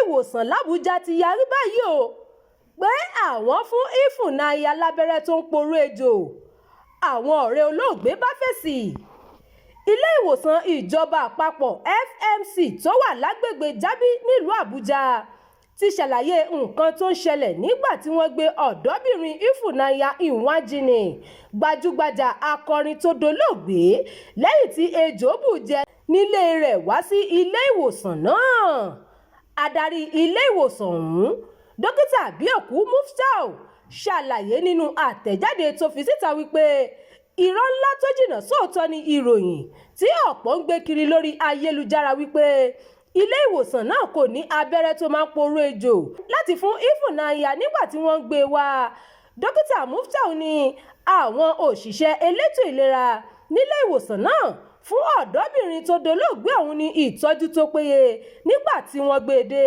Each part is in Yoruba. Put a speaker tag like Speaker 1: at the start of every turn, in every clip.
Speaker 1: Ìwòsàn làbújá ti yarí báyìí o, pé àwọn fún Ifunanya lábẹ́rẹ́ tó ń poró ejò. Àwọn ọ̀rẹ́ olóògbé bá fèsì. Ilé ìwòsàn ìjọba àpapọ̀ FMC tó wà lágbègbè Jábì nílùú Àbújá ti ṣàlàyé nǹkan tó ń ṣẹlẹ̀ nígbà tí wọ́n gbé ọ̀dọ́bìnrin Ifunanya Nwanjini, gbajúgbajà akọrin tó dolóògbé lẹ́yìn tí ejò bù jẹ nílé rẹ̀, wá sí ilé ìwòsàn náà. Adarí ilé ìwòsàn ọ̀hún, Dókítà Bíòkú Muftau, ṣàlàyé nínú àtẹ̀jáde tó fi síta wípé irọ́ ńlá tó jìnnà sóòótọ́ ni ìròyìn tí ọ̀pọ̀ ń gbé kiri lórí ayélujára wípé ilé ìwòsàn náà kò ní abẹ́rẹ́ tó máa ń poró ejò láti fún Ifunanya nígbà tí wọ́n ń gbé e wá. Dókítà Muftau ní àwọn òṣìṣẹ́ elétò ìlera nílé ìwòsàn náà fún ọ̀dọ́bìnrin tó dolóògbé ọ̀hún ní ìtọ́jú tó péye nígbà tí wọ́n gbé e dé.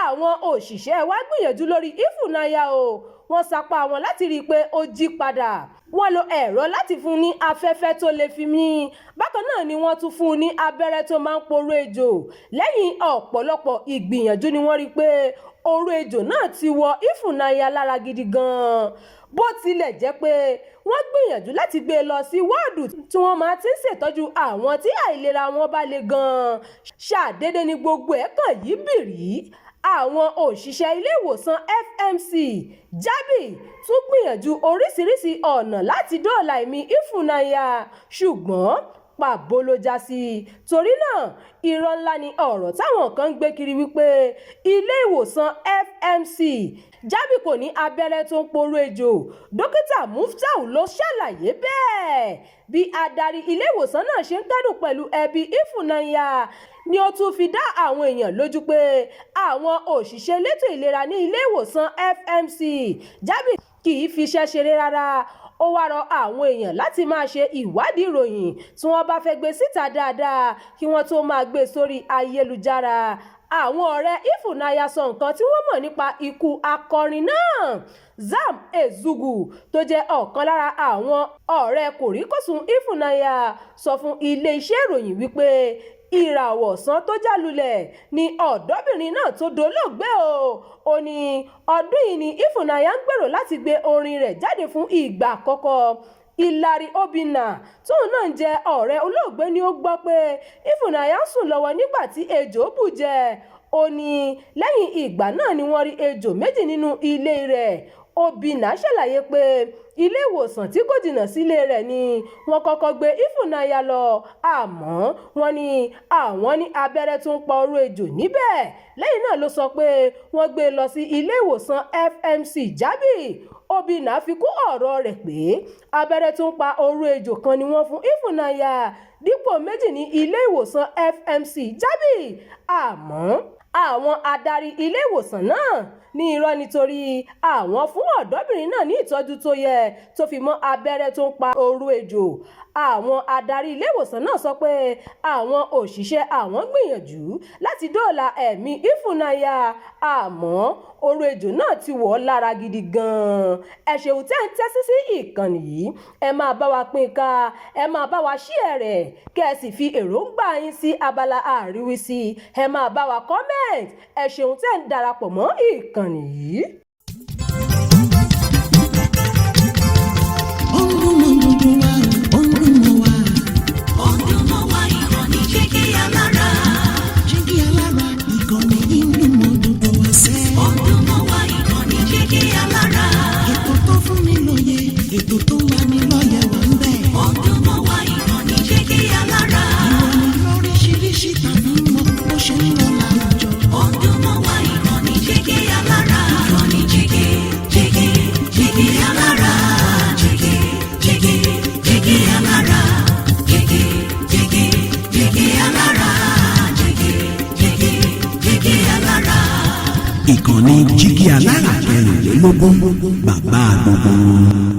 Speaker 1: "Àwọn òṣìṣẹ́ wa gbìyànjú lórí Ifunanya o. Wọ́n sapá wọn láti rí i pé ó jí padà. Wọ́n lo ẹ̀rọ láti fún un ní afẹ́fẹ́ tó lè fi mí. Bákan náà ni wọ́n tún fún un ní abẹ́rẹ́ tó máa ń poró ejò. Lẹ́yìn ọ̀pọ̀lọpọ̀ ìgbìyànjú ni wọ́n rí i pé oró ejò náà ti wọ Ifunanya lára gidi gan-an. Bó tilẹ̀ jẹ́ pé wọ́n gbìyànjú láti gbé e lọ sí wọ́ọ̀dù tí wọ́n máa ti ń ṣètọ́jú àwọn tí àìlera wọn bá le gan-an, ṣàdédé ni gbogbo ẹ̀ kàn yí bìrí. Àwọn òṣìṣẹ́ ilé ìwòsàn FMC Jábì tún gbìyànjú oríṣiríṣi ọ̀nà láti dóòlà ẹ̀mí Ifunanya, ṣùgbọ́n pàbó ló já sí. Torí náà, irọ́ ńlá ni ọ̀rọ̀ táwọn kan ń gbé kiri wípé ilé ìwòsàn FMC Jábì kò ní abẹ́rẹ́ tó ń poró ejò." Dókítà Muftau ló ṣàlàyé bẹ́ẹ̀. Bí adarí ilé ìwòsàn náà ṣe ń kẹ́dùn pẹ̀lú ẹbí Ifunanya ni ó tún fi dá àwọn èèyàn lójú pé àwọn òṣìṣẹ́ elétò ìlera ní ilé ìwòsàn FMC Jábì kì í fiṣẹ́ ṣeré rárá. Ó wáá rọ àwọn èèyàn láti máa ṣe ìwádìí ìròyìn tí wọ́n bá fẹ́ gbé síta dáadáa kí wọ́n tóó máa gbé e sórí ayélujára. Àwọn ọ̀rẹ́ Ifunanya sọ nǹkan tí wọ́n mọ̀ nípa ikú akọrin náà. Zam Ezugwu, tó jẹ́ ọ̀kan lára àwọn ọ̀rẹ́ kòríkòsùn Ifunanya, sọ fún iléeṣẹ́ ìròyìn wípé ìràwọ̀ ọ̀sán tó já lulẹ̀ ni ọ̀dọ́bìnrin náà tó dolóògbé o. Ó ní ọdún yìí ni Ifunanya ń gbèrò láti gbé orin rẹ̀ jáde fún ìgbà àkọ́kọ́. Hilary Obinna, tóun náà ń jẹ́ ọ̀rẹ́ olóògbé, ni ó gbọ́ pé Ifunanya ń sùn lọ́wọ́ nígbà tí ejò bù jẹ. Ó ní lẹ́yìn ìgbà náà ni wọ́n rí ejò méjì nínú ilé rẹ̀. Obinna ṣàlàyé pé ilé ìwòsàn tí kò jìnnà sílé rẹ̀ ni wọ́n kọ́kọ́ gbé Ifunanya lọ, àmọ́ wọ́n ní àwọn ní abẹ́rẹ́ tó ń pa oró ejò níbẹ̀. Lẹ́yìn náà ló sọ pé wọ́n gbé e lọ sí ilé ìwòsàn FMC Jábì. Obinna fi kún ọ̀rọ̀ rẹ̀ pé abẹ́rẹ́ tó ń pa oró ejò kan ni wọ́n fún Ifunanya dípò méjì ní ilé ìwòsàn FMC Jábì, àmọ́ àwọn adarí ilé ìwòsàn náà ní irọ́, nítorí àwọn fún ọ̀dọ́bìnrin náà ní ìtọ́jú tó yẹ tó fi mọ́ abẹ́rẹ́ tó ń pa oró ejò. Àwọn adarí ilé ìwòsàn náà sọ pé àwọn òṣìṣẹ́ àwọn gbìyànjú láti dóòlà ẹ̀mí Ifunanya, àmọ́ oró ejò náà ti wọ̀ ọ́ lára gidi gan-an. Ẹ ṣeun tẹ́ ń tẹ́sí sí ìkànnì yìí. Ẹ máa bá wa pín ká, ẹ máa bá wa share rẹ̀, kẹ́ ẹ sì fi èròǹgbà yín sí abala àríwísí. Ẹ máa bá wa comment. Ẹ ṣeun tẹ́ ń darapọ̀ mọ́ ìkànnì yìí.
Speaker 2: Ó ń dún mọ́ gbogbo wa, ó ń dún mọ́ wa.
Speaker 3: Ó ń dún mọ́ wa, ìkànnì Jígí Alára.
Speaker 2: Jígí Alára, ìkànnì yìí ń dún mọ́ gbogbo wa sẹ́.
Speaker 3: Ó ń dún mọ́ wa, ìkànnì Jígí Alára.
Speaker 2: Ètò tó fún ni lóye, ètò tó ń lani lọ́yẹ̀ wà ń bẹ̀.
Speaker 3: Ó ń dún mọ́ wa, ìkànnì Jígí Alára.
Speaker 2: Ìròyìn lóríṣiríṣi tàbí mọ bó ṣe ń lọ láwùjọ.
Speaker 3: Ó ń dún mọ́ wa, ìkànnì Jígí Alára. Ìkànnì Jígí, Jígí, Jígí Alára. Jígí, Jígí, Jígí Alára. Jígí, Jígí, Jígí Alára. Jígí, Jígí, Jígí Alára.
Speaker 4: Ìkànnì Jígí Alára 24, bàbá gbogbo wọn.